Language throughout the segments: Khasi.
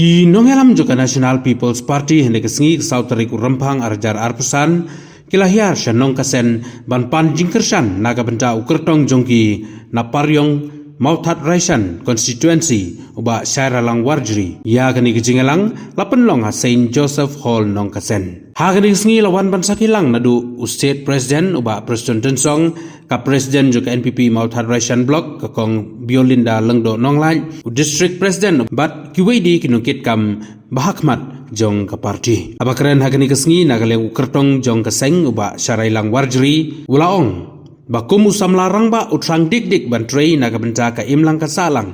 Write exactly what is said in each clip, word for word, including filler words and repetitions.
Ki nongïalam jong ka National People's Party hynne ka sngi ka saw tarik u Rymphang ar hajar arphew san ki la hiar sha Nongkasen ban pan jingkyrshan na ka bynta u kyrtong jong ki na Pariong Mawthadraishan constituency u Bah Shairailang Warjri. Ïa kane ka jingïalang la pynlong ha Saint Joseph Hall Nongkasen. Ha kane ka sngi la wan ban sakhi lang naduh u State President u Bah Prestone Tynsong, ka President jong ka N P P Mawthadraishan Block ka Kong Biolinda Lyngdoh Nonglait, u District President bad kiwei de ki nongkitkam ba ha khmat jong ka party. Haba kren ha kane ka sngi na ka liang u kyrtong jong ka seng u Bah Shairailang Warjri u la ong ba kum u samla rangbah u thrang dik dik ban trei na ka bynta ka imlang ka sahlang.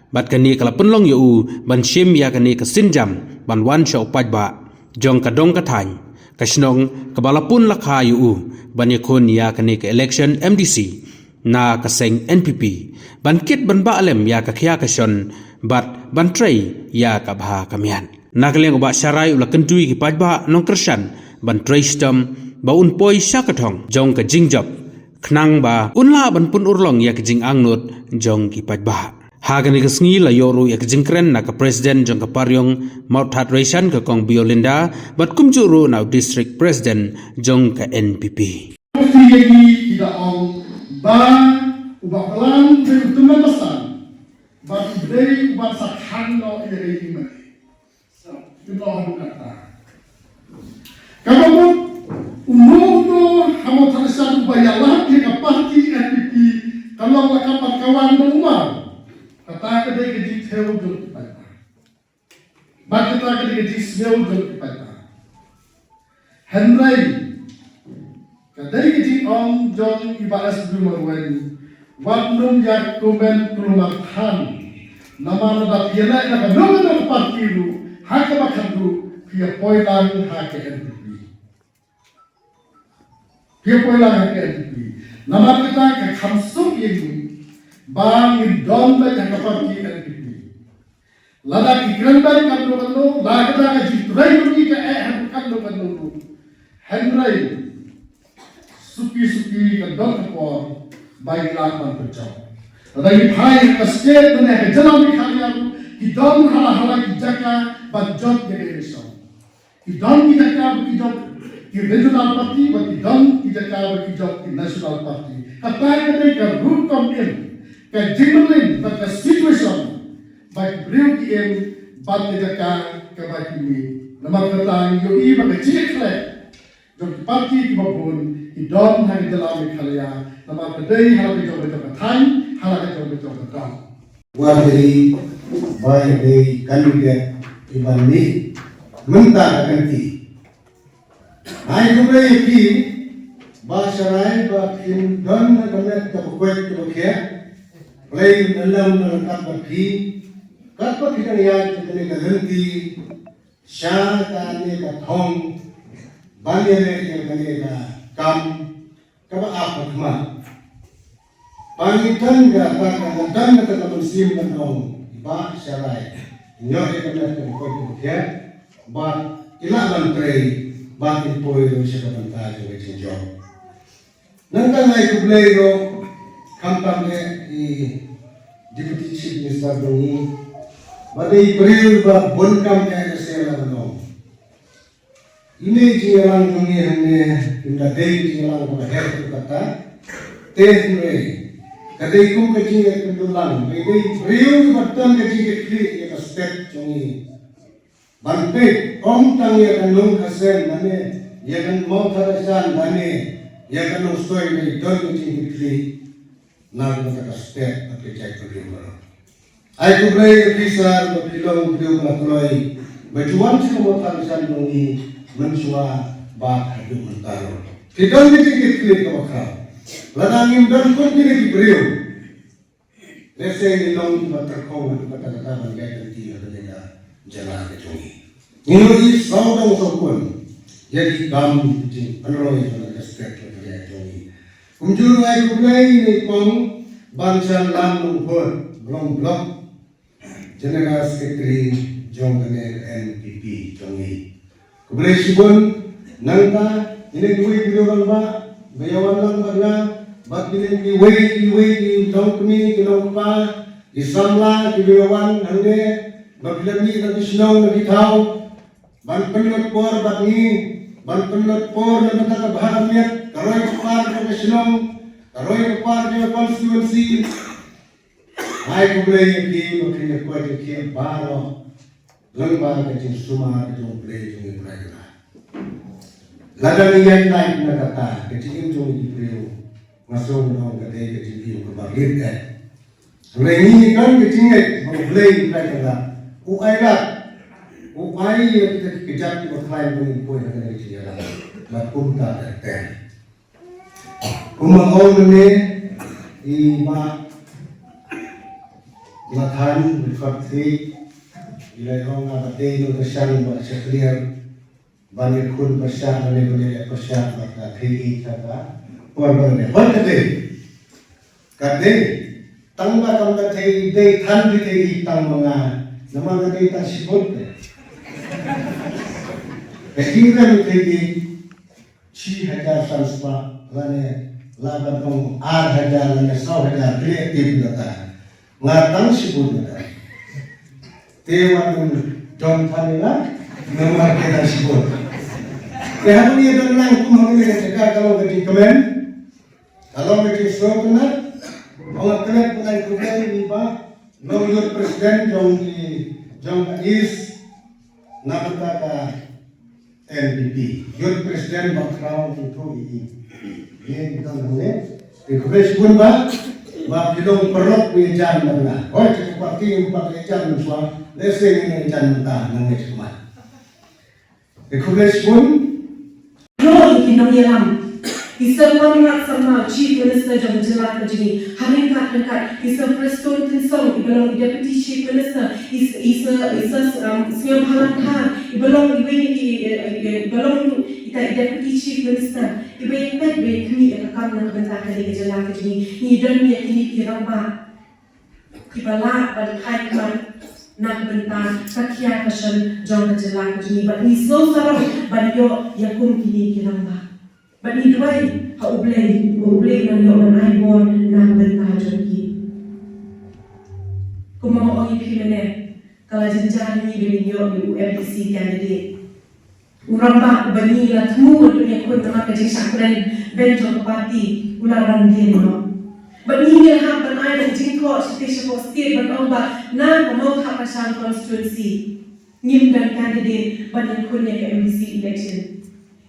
Bad kane ka la pynlong ïa u ban shim ïa kane ka sienjam ban wan sha u paidbah jong ka dong ka thaiñ ka shnong kaba la pun la kha ïa u ban ïakhun ïa kane ka election M D C na ka seng N P P, ban kit ban bah lem ïa ka khia ka shon bad ban trei ïa ka bha ka miat. Na ka liang u Bah Sharai u la kyntu ïa ki paidbah nongkyrshan ban trei shitom ba un poi sha ka thong jong ka jingjop khnang ba un lah ban pynurlong ïa ka jingangnud jong ki paidbah. Ha kane ka sngi la ïoh ruh ïa ka jingkren na ka President jong ka Pariong Mawthadraishan ka Kong Biolinda bad kumjuh ruh na u District President jong ka N P P. Ki da ong ba u Bah Blang dei u tymmen basan bad u dei u ban sa khang noh ïa i mane. Kaba mut uno uno ha Mawthadraishan uba ïalap ïa ka party N P P ka long la ka pat ka wan da u Mar. Kata ka dei ka jingthew jong ki paidbah. Bad kata ka dei ka jingsngew jong ki paidbah. Hynrei ka dei ka jingong jong i Bah S W Marwein, wat nym ïa kumne kulmar than. Namar lada phi ïaleh na kano kano ka party ruh, ha kaba khatduh phi ïa poi lang ha ka N P P. Phi ïa poi lang ha ka N P P. Namar kata ka kham suk ïa ngi ba ngin don beit ha ka party N P P. Lada ki kren beit katno katno, lada ka jingtrei jong ngi ka eh haduh katno katno ruh, hynrei suki suki ka don ka por ba ngi lah ban pynjop. Lada ngi phai ha ka state lane ha ka jylla Meghalaya ruh, ki don ha la ha la ki jaka ban jop ïa ka election. Ki don ki jaka ba ki jop ki regional party, ba ki don ki jaka ba ki jop ki national party. Kata ka dei ka rukom im, ka jingmyntoi bad ka situation ba ki briew ki im bad ka jaka kaba ki mih. Namar kata ngi ïohi ba ka jingïakhleh jong ki party kiba bun ki don ha ka jylla Meghalaya. Namar ka dei ha la ka jong ka jong ka thaiñ, ha la ka jong ka jong ka dong. Warjri ba ïa dei candidate iban mih mynta ka kynti. Ai khublei ïa phi Bah Sharai ba phin don na ka met kaba koit kaba khiah. Blei un ïalam na ryngkat bad phi katba phi dang ïaid ha kane ka lynti sha kane ka thong ban ïaleh ïa kane ka kam kaba ap ha khmat. Ba ngi don ka, ba ka, don ka, ka mynsiem ban ong Bah Sharai, ïoh ïa ka met kaba koit kaba khiah, ba ki lah ban trei, ba kin poi ruh sha ka bynta jong ka jingjop. Nangta ngai khublei ruh khamtam eh i Deputy Chief Minister jong ngi, ba dei briew ba bun kam eh na sela ban ong. Ine i jingïalang jong ngi hangne, ym da dei i jingïalang kaba heh ruh kata. Te hynrei ka dei kum ka jingïakynduh lang, ka dei briew ba don ka jingkitkhlieh ïa ka state jong ngi. Ban peit ym tang ïa ka Nongkasen lane ïa ka Mawthadraishan lane ïa ka Nongstoiñ, ka dei don ka jingkitkhlieh. Na ka bynta ka state bad ka jaitbynriew baroh. Ai khublei ïa phi sir ba phi long u briew ba la kloi ba ju wan sha ka Mawthadraishan jong ngi mynshuwa bad haduh mynta ruh. Phi don ka jingkitkhlieh kaba khraw. Lada ngim don kum kine ki briew, lehse ngi long kiba tyrkhong haduh katta katta ban leh lynti ha kane ka jylla ka jong ngi. Ngi ïohi sawdong sawkun ïa ki kam ki jingpynroi jong ka state ka jylla ka jong ngi. Kumjuh ruh ai khublei ïa i kong Banshan Lam Nongphut, ba long Block General Secretary jong kane ka N P P jong ngi. Khublei shibun. Nangta ine kiwei ki rangbah ba ïa wan lang bad nga, bad ine kiwei kiwei ki nongkmie ki nongkpa, ki samla kiba ïa wan hangne, ba phi la mih na ki shnong na ki thaw ban pynlut por bad ngi, ban pynlut por na ka bynta ka bha ka miat, ka roi ka par jong ka shnong, ka roi ka par jong ka constituency. Ai khublei ïa phi ba phin ïa koit ïa phi baroh lyngba ka jingsumar ka jong U Blei jong ngi Trai Kynrad. Lada ngi ïaid lait na kata ka jingim jong ngi ki briew, nga sngew nga ong ka dei ka jingim kaba rit eh. Hynrei ngi don ka jingngeit ba U Blei Trai Kynrad u ai lad, u ai ïa kita ki kjat kiba khlaiñ ba ngin poi ha kane ka jingïalang. Bad kumta ter ter. Kumba ong mynne i Bah Nathan Rikhot Khri, i la ong nga ba dei nongkyrshan ba shakliar ban ïakhun pyrshah lane ban ïaleh pyrshah bad ka thei i ha ka por ba lane. Hooid ka dei. Ka dei. Tang ba kam ka thei dei than ki thei i tang ma nga. Namar ka dei tang shibun te. Ka jingrem thei i shi hajar san spah lane la ban ong ar hajar lane saw hajar, kane tip na ta. Nga tang shibun na ta. Te wat ym jong than ïa nga namar te tang shibun. Te ha kane ka nang kum ha kane ka jaka ka long ka jingkmen, ka long ka jingsngewtynnat. Ong nga klet ban ai khublei ïa i Bah Long, Youth President jong i, jong ka East na ka bynta ka N P P, Youth President Bah Khraw, ngi ïathuh ïa i. Ïa i dang hangne. Te khublei shibun Bah, ba phi long paralok ba ïajan bad nga. Hooid, ka party ngim pat ïajan mynshuwa, lehse ngin ïajan mynta nangne shakhmat. Te khublei shibun. Ïa ki nongïalam. I Sir Conrad Sangma, Chief Minister jong ka jylla ka jong ngi. Ha ryngkat ryngkat, i Sir Prestone Tynsong, iba long i Deputy Chief Minister, i, i Sir, i Sir, um, Sniawbhalang Dhar, iba long iwei na ki, eh, eh, iba long ita i Deputy Chief Minister, iba ïa peit, iba ïa khmih ïa ka kam na ka bynta kane ka jylla ka jong ngi. Ngi don ïa kine ki rangbah kiba lah ban phai khmat na ka bynta ka khia ka shon jong ka jylla ka jong ngi, bad ngi sngewsarong ban ïoh ïa kum kine ki rangbah. Bad ngi duwai ha U Blei ba U Blei un ïoh ban ai bor na ka bynta jong ki. Kumba nga ong ïa phi mynne, ka la jynjar ïa ngi ba ngin ïoh ïa u M D C candidate. U rangbah uba ngi la thmu ban ïakhun namar ka jingshah kren beiñ jong ka party u la wan dien noh. Bad ngi ngi la hap ban ai da ka jingthoh shatei shapoh state ban ong ba na ka Mawthadraishan constituency ngim don candidate ban ïakhun ïa ka M D C election.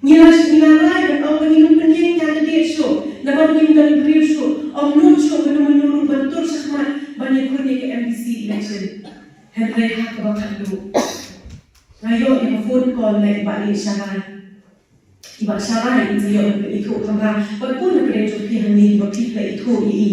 Ngi la, ngi la rai ban ong ba ngin ym pynïeng candidate shuh namar ngim don briew shuh, ym nud shuh mano mano ruh ban tur shakhmat ban ïakhun ïa ka M D C election. Hynrei ha kaba khatduh nga ïoh ïa ka phone call na i Bah Lieh Sharai. I Bah Sharai i ïoh ban ithuh kamra bad bun na pdeng jong phi hangne kiba phi la ithuh ïa i.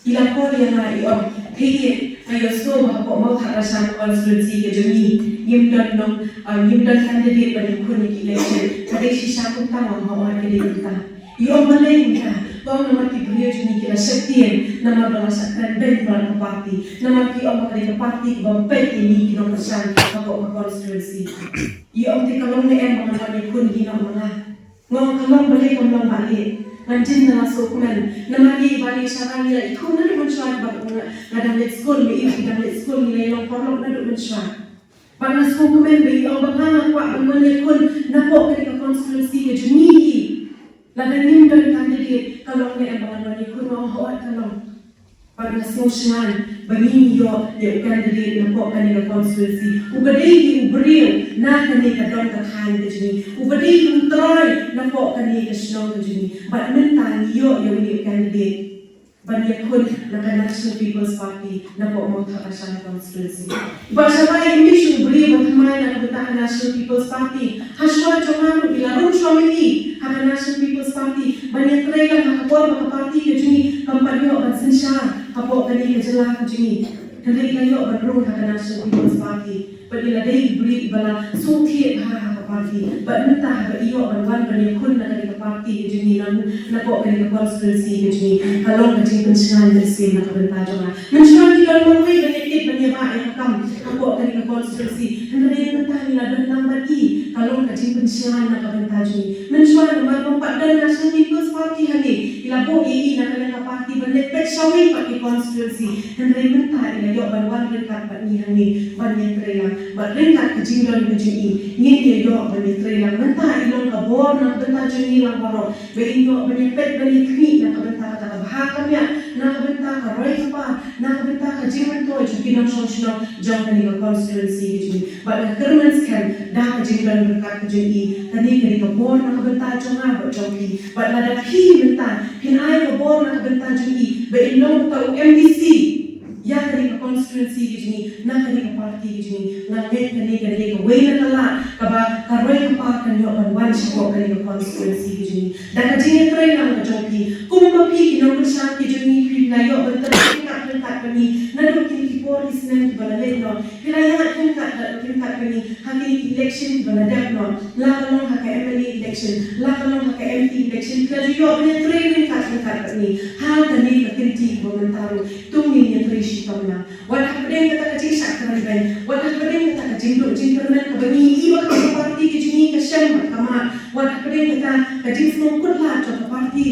I la call ïa nga i ong, Thei Lieh, nga ïohsngew ba hapoh Mawthadraishan constituency ka jong ngi ngim don nong, ah, ngim don candidate ban ïakhun ïa ki election. Ka dei shisha kumta, nga ong hooid ka dei kumta. I ong balei kumta? Ka ong namar ki briew jong ngi ki la sheptieng namar ba la shah kren beiñ palat ka party. Namar ki ong ba ka dei ka party kaba peit ïa ngi ki nongkyrshan hapoh ka constituency. I ong te ka long ne em ba ngan wan ïakhun hi noh ma nga? Nga ong ka long, balei kam long Bah Lieh? Ngan jin na la sngewkmen. Namar ïa i Bah Lieh Sharai ngi la ithuh naduh mynshuwa ba nga, nga dang leit skul, ma i ki dang leit skul, ngi la ïalong paralok naduh mynshuwa. Bad nga sngewkmen ba i ong ba nga nga kwah ban wan ïakhun napoh kane ka constituency ka jong ngi hi. Lada ngim don candidate ka long ne em ba ngan wan ïakhun? Nga ong hooid ka long. Bad nga sngewsynran ba ngin ïoh ïa u candidate napoh kane ka constituency uba dei hi u briew na kane ka dong ka thaiñ ka jong ngi, uba dei hi u trai napoh kane ka shnong ka jong ngi. Bad mynta ngi ïoh ïa une u candidate ban ïakhun na ka National People's Party napoh Mawthadraishan constituency. Bah Sharai, ym dei shuh u briew ba thymmai na ka bynta ka National People's Party. Hashuwa jong nga ruh i la rung shuwa ma i ha ka National People's Party ban ïatrei lang ha ka por ba ka party ka jong ngi kam pat ïoh ban synshar hapoh kane ka jylla ka jong ngi. Hynrei i la ïoh ban rung ha ka National People's Party. Bad i la dei i briew iba la sngewthiah bha ha ka party. Bad mynta haba i ïoh ban wan ban ïakhun na kane ka party ka jong ngi, na, napoh kane ka constituency ka jong ngi, ka long ka jingpynshngaiñ mynsiem na ka bynta jong nga. Mynshuwa ngi don marwei ban ïakit ban ïabah ïa ka kam hapoh kane ka constituency. Hynrei mynta ngi la don lang bad i, ka long ka jingpynshngaiñ na ka bynta jong ngi. Mynshuwa Namar ba ym pat don National People's Party hangne, i la buh ïa i na ka liang ka party ban leit peit shawei pat ki constituency. Hynrei mynta i la ïoh ban wan ryngkat bad ngi hangne ban ïatreilang, bad ryngkat ka jingdon ka jong i ngin ïa ïoh ban ïatreilang. Mynta i long ka bor na ka bynta jong ngi lang baroh ba in ïoh ban ïapeit ban ïakhmih na ka bynta kata ka bha ka miat, na ka bynta ka roi ka par, na ka bynta ka jingmyntoi jong ki nongshong shnong jong kane ka constituency ka jong ngi. Bad nga kyrmen skhem da ka jingdon ryngkat ka jong i, kane ka dei ka bor na ka bynta jong nga bad jong phi. Bad lada phi mynta phin ai ka bor na ka bynta jong i ba in long uta u M D C ïa kane ka constituency ka jong ngi, na kane ka party ka jong ngi, nga ngeit kane ka dei kawei na ka lad kaba ka roi ka par kan ïoh ban wan shapoh kane ka constituency ka jong ngi. Da ka jingïatreilang ka jong phi, kumba phi ki nongkyrshan ki jong ngi, phi la ïoh ban trei ryngkat ryngkat bad ngi naduh kine ki por ki snem kiba la leit noh. Phi la ïaid ryngkat ryngkat bad ngi ha kine ki election kiba la dep noh, la ka long ha ka M L A election, la ka long ha ka M P election, phi la ju ïoh ban ïatrei ryngkat ryngkat bad ngi. Ha kane ka kynti kaba mynta ruh to ngin ïatrei shitom lang. Wat hapdeng kata ka jingshah kren beiñ, wat hapdeng kata ka jingduh jingkyrmen kaba ngi i ba ka party ka jong ngi ka shem bad ka mad, wat hapdeng kata ka jingsngewkhuslai jong ka party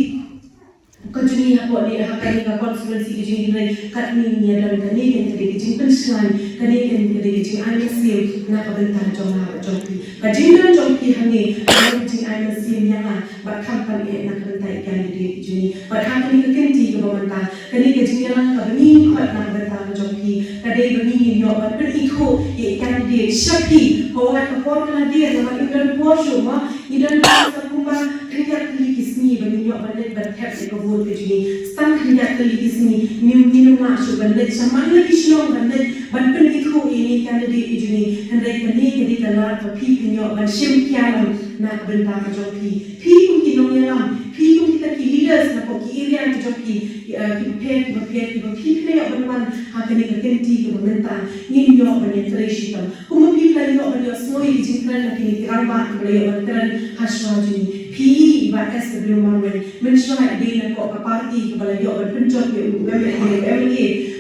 ka jong ngi hapoh ne ha kane ka constituency ka jong ngi, hynrei katne ngi ïa don, kane kan ka dei ka jingpynshngaiñ, kane kan ka dei ka jingai mynsiem na ka bynta jong nga bad jong phi. Ka jingdon jong phi hangne ka long ka jingai mynsiem ïa nga bad khamtam eh na ka bynta i candidate ka jong ngi. Bad ha kane ka kynti kaba mynta, kane ka jingïalang kaba ngi khot na ka bynta ka jong phi ka dei ba ngi ngin ïoh ban pynithuh ïa i candidate sha phi. Ka wan ka por ka la dier, namar ngi don por shuh mo, ngi don por sa kumba khyndiat tylli ki sngi ba ngin ïoh ban leit ban thep ïa ka vote ka jong ngi. Sa tang khyndiat tylli ki sngi, ngim, ngim lah shuh ban leit sha man la ki shnong ban leit ban pynithuh ïa i candidate ka jong ngi. Hynrei kane ka dei ka lad ba phi phin ïoh ban shim khia lang na ka bynta ka jong phi. Phi kum ki nongïalam, phi kum kita ki leaders na kum ki area ki jong phi, ki, eh, ki bapher, ki bapher, ki bapher, phi phin ïoh ban wan ha kane ka kynti kaba mynta, ngin ïoh ban ïatrei shitom. Kumba phi la ïoh ban ïohsngew ïa ki jingkren na kine ki rangbah kiba la ïoh ban kren ha shuwa jong ngi. Phi i Bah S W Marwein, mynshuwa i dei na kum ka party kaba la ïoh ban pynjop ïa u M L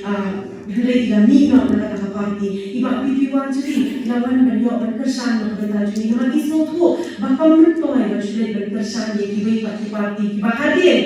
A, ah, hynrei i la mih noh na kata ka party. I Bah P P Warjri i la wan ban ïoh ban kyrshan na ka bynta jong ngi namar i sngewthuh ba kam myntoi ban shu leit ban kyrshan ïa kiwei pat ki party kiba hadien,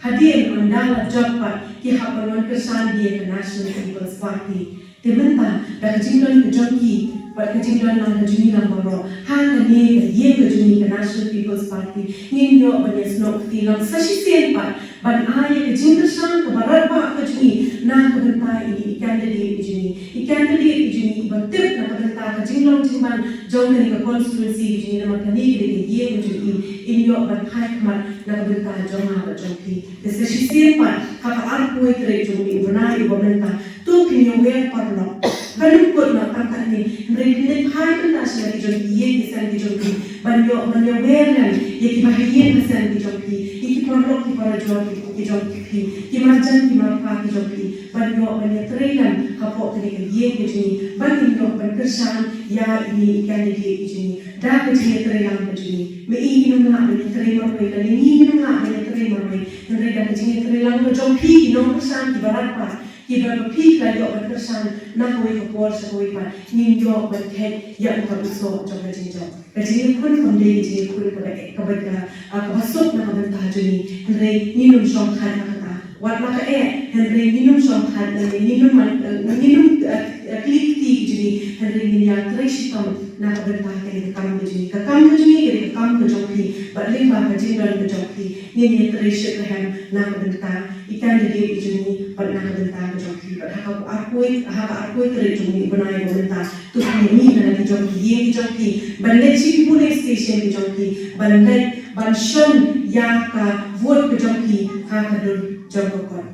hadien ynda la jop pat ki hap ban wan kyrshan ïa ka National People's Party. Te mynta da ka jingdon ka jong ki bad ka jingdon lang ka jong ngi lang baroh ha kane ka ïing ka jong ngi ka National People's Party, ngin ïoh ban ïasnoh kti lang sa shisien pat ban ai ïa ka jingkyrshan kaba radbah ka jong ngi na ka bynta ine i candidate ka jong ngi, i candidate ka jong ngi iba tip na ka bynta ka jinglong jingman jong kane ka constituency ka jong ngi, namar kane ka dei ka ïing ka jong ngi. In ïoh ban phai khmat na ka bynta jong nga bad jong phi. Te sa shisien pat ha ka arphew wei tarik jong une u bnai uba mynta, to phin ïawer paralok. Kan ym kut noh tang katne, hynrei phin leit phai mynta sha la ki jong ki ïing ki sem ki jong phi ban ïoh, ban ïawer lem ïa kiba ha ïing ha sem ki jong phi, ïa ki paralok ki parajor ki, ki jong phi, ki marjan ki marpa ki jong phi, ban ïoh ban ïatrei lem hapoh kane ka ïing ka jong ngi, ban ïoh ban kyrshan ïa ine i candidate ka jong ngi. Da ka jingïatreilang ka jong ngi, ma i ngin ym lah ban ïatrei marwei, lane ngi ngin ym lah ban ïatrei marwei, hynrei da ka jingïatreilang ka jong phi ki nongkyrshan kiba radbah, kiba phi la ïoh ban kyrshan na kawei ka por sha kawei pat, ngin ïoh ban theh ïa uta u soh jong ka jingjop. Ka jingïakhun kam dei ka jingïakhun kaba, kaba, ka, ah, kaba suk na ka bynta jong ngi, hynrei ngin ym shong khat na kata. Wat la ka eh, hynrei ngin ym shong khat, hynrei ngin ym, eh, ngin ym, eh, eh, kli kti ki jong ngi, hynrei ngin ïatrei shitom na ka bynta kane ka kam ka jong ngi. Ka kam ka jong ngi ka dei ka kam ka jong phi, bad lyngba ka jingdon ka jong phi ngin ïatrei shitrhem na ka bynta i candidate ka jong ngi bad na ka bynta ka jong phi. Bad ha ka arphew, ha ka arphew tarik jong une u bnai uba mynta, to phi mih na la ki jong ki ïing ki jong phi, ban leit sha ki polling station ki jong phi, ban leit ban shon ïa ka vote ka jong phi ha ka dur jong ka kot.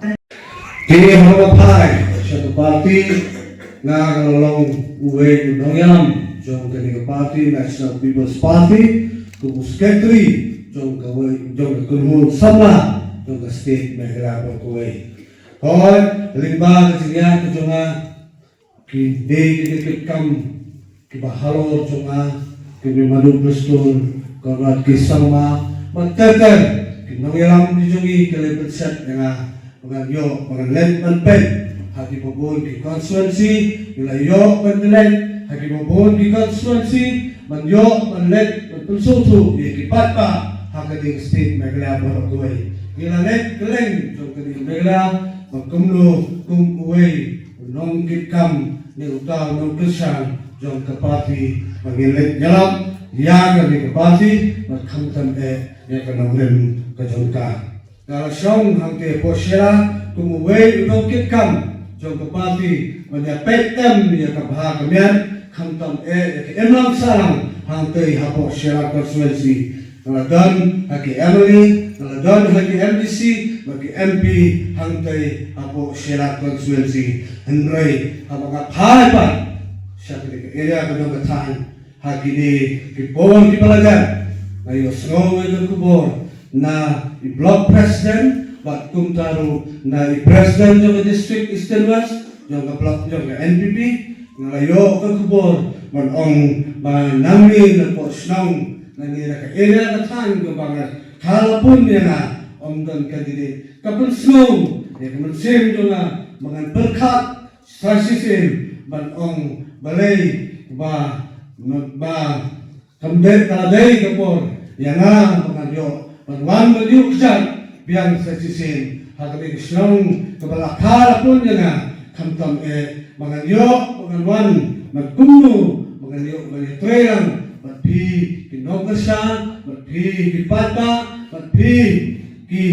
Te ha kaba phai sha ka party, nga ka la long uwei u nongïalam jong kane ka party, National People's Party, kum u secretary jong kawei, jong ka kynhun samla jong ka state Meghalaya baroh kawei. Hooid, lyngba ka jingïaid ka jong nga, ki dei ki dei ki kam kiba halor jong nga, ki dei Madhu Prestone, Conrad K Sangma, bad ter ter ki nongïalam ki jong ngi ki la pynshet ïa nga ba ngan ïoh ba ngan leit ban peit ha kiba bun ki constituency. Ngi la ïoh ban leit ha kiba bun ki constituency, ban ïoh ban leit ban pynsngewthuh ïa ki paidbah Ka dei ka state Meghalaya baroh kawei. Ngi la leit kylleng jong ka dei Meghalaya, ba kumno kum uwei u nongkitkam ne uta u nongkyrshan jong ka party, ba ngin leit ïalap ïa ka dei ka party, ba khamtam eh ïa ka nongrim ka jong ka. Nga la shong hangtei hapoh Shella kum uwei u nongkitkam jong ka party ban ïa peit em ïa ka bha ka miat, khamtam eh ïa ka imlang sahlang hangtei hapoh Shella constituency. Nga la don ha ki M L A, nga la don ha ki M D C bad ki M P hangtei hapoh Shella constituency. Hynrei haba nga phai pat sha kane ka area ka dong ka thaiñ, ha kine ki por kiba la dep, nga ïohsngew ïa ka khubor na i block president bad kumta ruh na i president jong ka district Eastern West jong ka block jong ka N P P. Nga la ïoh ka khubor ban ong ba nangne napoh shnong, nangne na ka area ka thaiñ kaba nga, ka la pun ïa nga, ym don candidate. Ka pynsngew ïa ka mynsiem jong nga ba ngan pyrkhat sa shisien ban ong balei ba, ba kam dei, ka la dei ka por ïa nga ba ngan ïoh ban wan ban ïuh kjat biang sa shisien ha kane ka shnong kaba la kha la pun ïa nga, khamtam eh ba ngan ïoh, ba ngan wan, ban kumno ba ngan ïoh ban ïatreilang bad phi ki nongkyrshan, bad phi ki paidbah, bad phi ki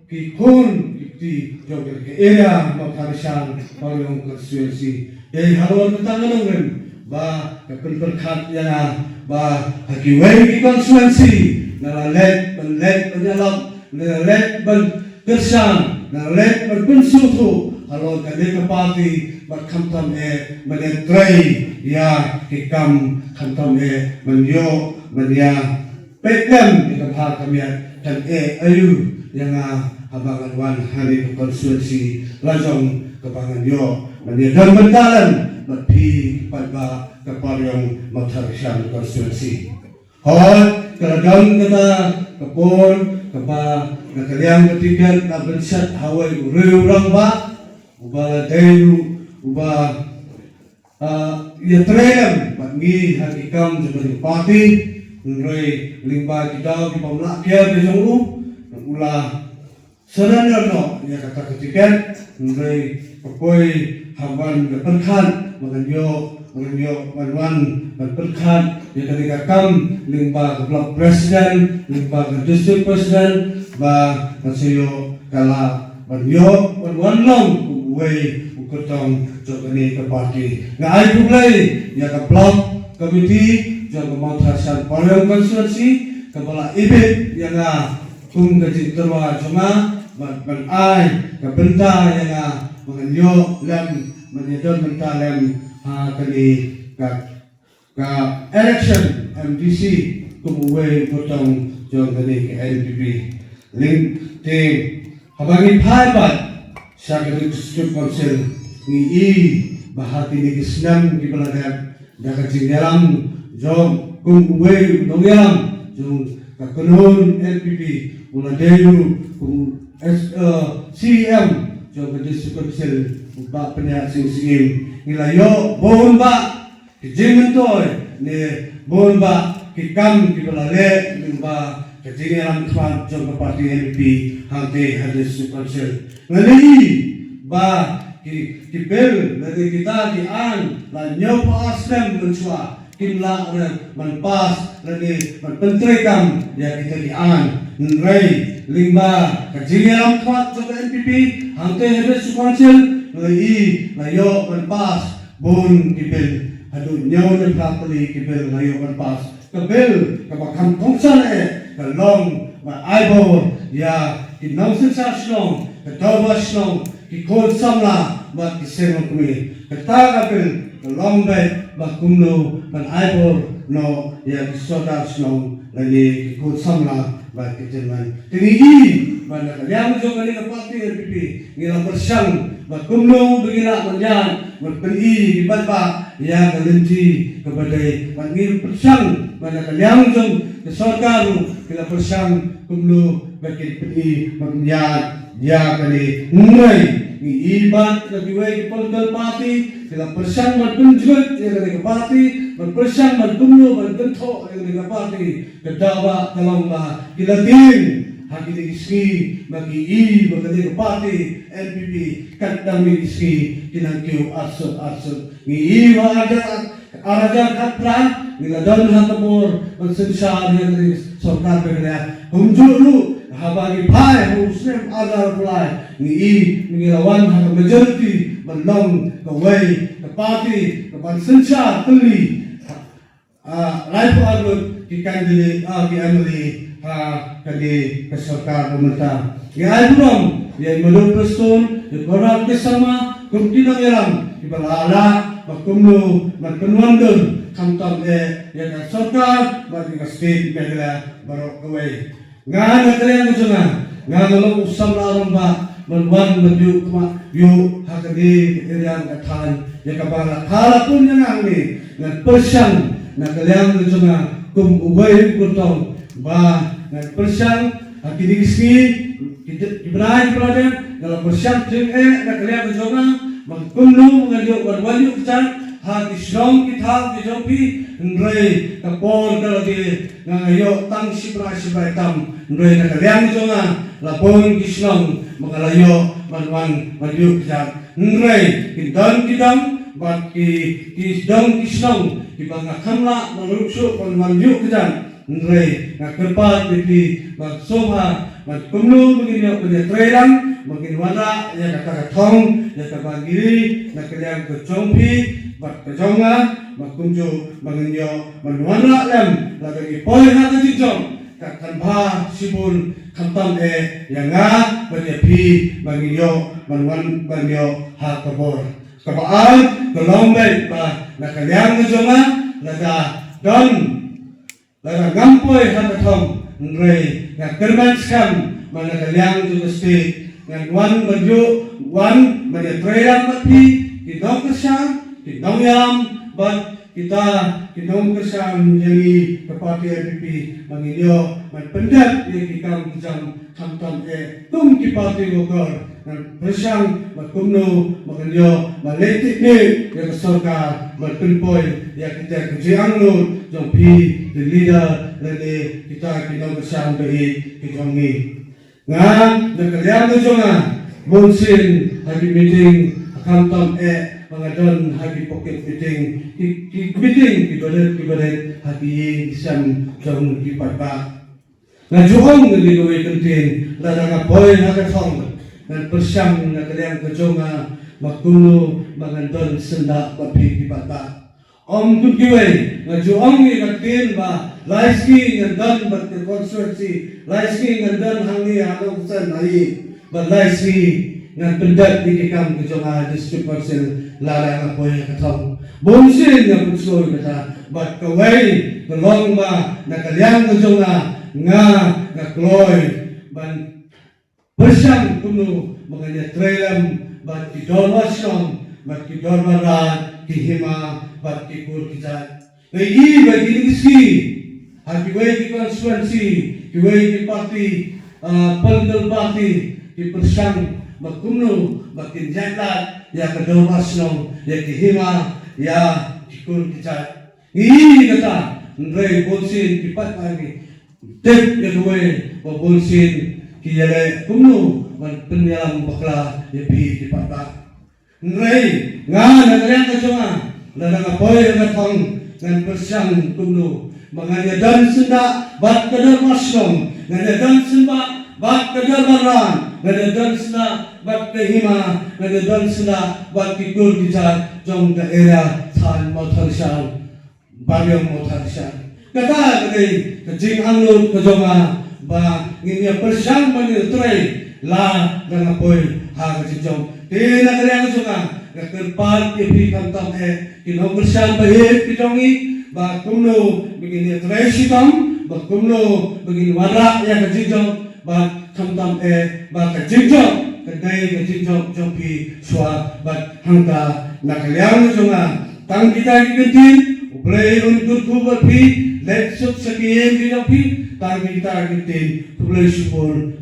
ki khun ki kti jong ka area Mawthadraishan Pariong constituency. Dei halor kata ka nongrim ba ka pynpyrkhat ïa nga ba ha kiwei ki constituency nga la leit ban leit ban ïalap, nga la leit ban kyrshan, nga la leit ban pynsngewthuh halor kane ka party, bad khamtam eh ban ïatrei ïa ki kam, khamtam eh ban ïoh ban ïa peit lem ïa ka bha ka miat, kan eh aïu ïa nga haba ngan wan ha kane ka constituency la jong kaba ngan ïoh ban ïa don bynta lem bad phi paidbah ka Pariong Mawthadraishan constituency. Hooid, ka la don kata ka por kaba na ka liang ka tiket la bynshet ha uwei u riew rangbah uba la dei ruh uba ah, ïatrei lem bad ngi ha ki kam jong ka party, hynrei lyngba ki daw kiba ym lah kiar ki jong u, u la surrender noh ïa kata ka tiket, hynrei ka poi ha wan da pyrkhat ba ngan ïoh, ba ngan ïoh ban wan ban pyrkhat ïa kane ka kam lyngba ka block president, lyngba ka district president, ba ngan sa ïoh ka lad ban ïoh ban wan long kum uwei u kyrtong jong kane ka party. Nga ai khublei ïa ka block committee jong ka Mawthadraishan Pariong constituency kaba la ibit ïa nga kum ka jingtyrwa jong nga, ban, ban ai ka bynta ïa nga ba ngan ïoh lem, ban ïa don bynta lem ha kane ka ka election M D C kum uwei u kyrtong jong kane ka N P P. Lynti haba ngi phai pat sha ka District Council, ngi i ba ha kine ki snem kiba la dep, da ka jingïalam jong kum uwei u nongïalam jong ka kynhun N P P, u la dei ruh kum u S, eh, C E M jong ka District Council, u Bah Pynïaid Sing Syiem, ngi la ïoh bun bah ki jingmyntoi ne bun bah ki kam kiba la leh lyngba ka jingïalam khmat jong ka party N P P hangtei ha District Council. Nga la i ba ki, ki bill lane kita ki aiñ la hynñiewphew ar snem mynshuwa kim lah re ban pass lane ban pyntreikam ïa kita ki aiñ. Hynrei lyngba ka jingïalam khmat jong ka N P P hangtei ha District Council, nga la i la ïoh ban pass bun ki bill, haduh hynñiew ne phra tylli ki bill la ïoh ban pass. Ka bill kaba kham kongsan eh ka long ban ai bor ïa ki nongsynshar shnong, ka dorbar shnong, ki khun samla bad ki seng longkmie. Kata ka bill ka long beit ba kumno ban ai bor noh ïa ki sordar shnong lane ki khun samla bad ki tymmen. Te ngi i ba na ka liang jong kane ka party N P P ngi la pyrshang ba kumno ba ngi lah ban ïaid ban pyni ki paidbah ïa ka lynti kaba dei, ba ngi pyrshang Ba na ka liang jong ka sorkar ruh ki la pyrshang kumno ba kin pyni ba kin ïaid ïa kane. Hynrei ngi i bad na kiwei ki political party ki la pyrshang ban pynjngut ïa kane ka party, ban pyrshang ban kumno ban kynthoh ïa kane ka party. Ka dawa ka long ba ki la tieng ha kine ki sngi ba ki i ba kane ka party N P P kat dang mih ki sngi ki nang kiew arsut arsut. Ngi i ba ar hajar ar hajar khatphra ngi la don ha ka bor ban synshar ïa kane ka sorkar Meghalaya. Kumjuh ruh haba ngi phai ha u snem ar hajar arphew lai ngi i ngi la wan ha ka majority ban long kawei ka party ka ban synshar tylli. Ah, laiphew ar ngut ki candidate, ah, ki M L A ha kane ka sorkar ba mynta. Ngi ai burom ïa i Madu Prestone, ïa i Conrad K Sangma kum ki nongïalam kiba la lah ba kumno ban pynwandur khamtam eh ïa ka sorkar bad ïa ka state Meghalaya baroh kawei. Nga na ka liang ka jong nga, nga nga long u samla rangbah ban wan ban ïuh khmat ïuh ha kane ka area ka thaiñ ïa kaba la kha la pun ïa nga hangne. Ngan pyrshang na ka liang ka jong nga kum uwei u kyrtong ba ngan pyrshang ha kine ki sngi ki de- ki bnai ki bnai nga la pyrshang jingeh na ka liang ka jong nga ba kumno ngan ïoh wan wan ïoh kjat ha ki shnong ki thaw ki jong phi. Hynrei ka por ka la dei nga nga ïoh tang shipra shipra tam. Hynrei na ka liang jong nga la bun ki shnong ba nga la ïoh ban wan ban ïoh kjat. Hynrei ki don ki dong bad ki ki don ki shnong kiba nga kham lah ban ruh shuh ban wan ïoh kjat. Hynrei nga kyrpad ïa phi ba sngewbha ban kumno ba ngin ïoh ban ïatreilang ba ngin wanrah ïa kata ka thong ïa kaba ngi ri na ka liang ka jong phi bad ka jong nga ba kumjuh ba ngin ïoh ban wanrah lem lada ngi poi ha ka jingjop. Ka kan bha shibun khamtam eh ïa nga bad ïa phi ba ngin ïoh ban wan ban ïoh ha ka bor. Kaba ar ka long beit ba na ka liang ka jong nga lada don lada ngam poi ha ka thong hynrei nga kyrmen skhem ba na ka liang jong ka state ngan wan ban ïoh wan ban ïatreilang bad phi ki nongkyrshan ki nongïalam bad kita ki nongkyrshan ïa ngi ka party N P P ba ngin ïoh ban pyndep ïa ki kam ki jam khamtam eh kum ki party worker ngan pyrshang ba kumno ba kan ïoh ba leh tip ne ïa ka sorkar ba pynpoi ïa kita ki jingangnud jong phi ki leader lane kita ki nongkyrshan ba ïeit ki jong ngi. Nga na ka liang ka jong nga bun sien ha ki meeting ha khamtam eh ba nga don ha ki pocket meeting ki ki meeting ki barit ki barit ha ki ïing ki sem jong ki paidbah. Nga ju ong ïa kawei ka ktien lada nga poi ha ka thong ngan pyrshang na ka liang ka jong nga ba kumno ba ngan don syndah bad phi ki paidbah. Ym kum kiwei nga ju ong ïa ka ktien ba lai sngi ngan don bad ka constituency lai sngi ngan don hangne ha Nongsan ha i bad lai sngi ngan pyndep ïa ki kam ka jong nga ha District Council lada nga poi ha ka thong. Bun sien nga pynsngew ïa kata bad kawei ka long ba na ka liang ka jong nga nga nga kloi ban pyrshang kumno ba ngan ïatrei lem bad ki dorbar shnong bad ki dorbar rad ki hima bad ki kur ki jait. Nga i ba kine ki sngi ha kiwei ki constituency kiwei ki party ah, political party ki pyrshang ba kumno ba kin jait lad ïa ka dorbar shnong ïa ki hima ïa ki kur ki jait. Ngi i kata hynrei bun sien ki paidbah ngi tip ïa kawei ba bun sien ki ïaleh kumno ban pynïalam bakla ïa phi ki paidbah. Hynrei nga na ka liang ka jong nga lada nga poi ha ka thong ngan pyrshang kumno ba ngan ïadon syndah bad ka dorbar shnong ngan ïadon syndah bad ka dorbar ran ngan ïadon syndah bad ka hima ngan ïadon syndah bad ki kur ki jait jong ka area than Mawthadraishan. Bario Mawthadraishan. Kata ka dei ka jingangnud ka jong nga ba ngin ïa pyrshang ban ïa trei lada nga poi ha ka jingjop. Te na ka liang ka jong nga nga kyrpad ïa phi khamtam eh ki nongkyrshan ba ïeit ki jong ngi ba kumno ba ngin ïa trei shitom ba kumno ba ngin wanrah ïa ka jingjop ba khamtam eh ba ka jingjop ka dei ka jingjop jong phi shuwa bad hangta na ka liang ka jong nga. Tang kita ki ktien u Blei un kyrkhu bad phi, leit suk sa ki ïing ki jong phi, tang ki tar ki ktien, khublei shibun.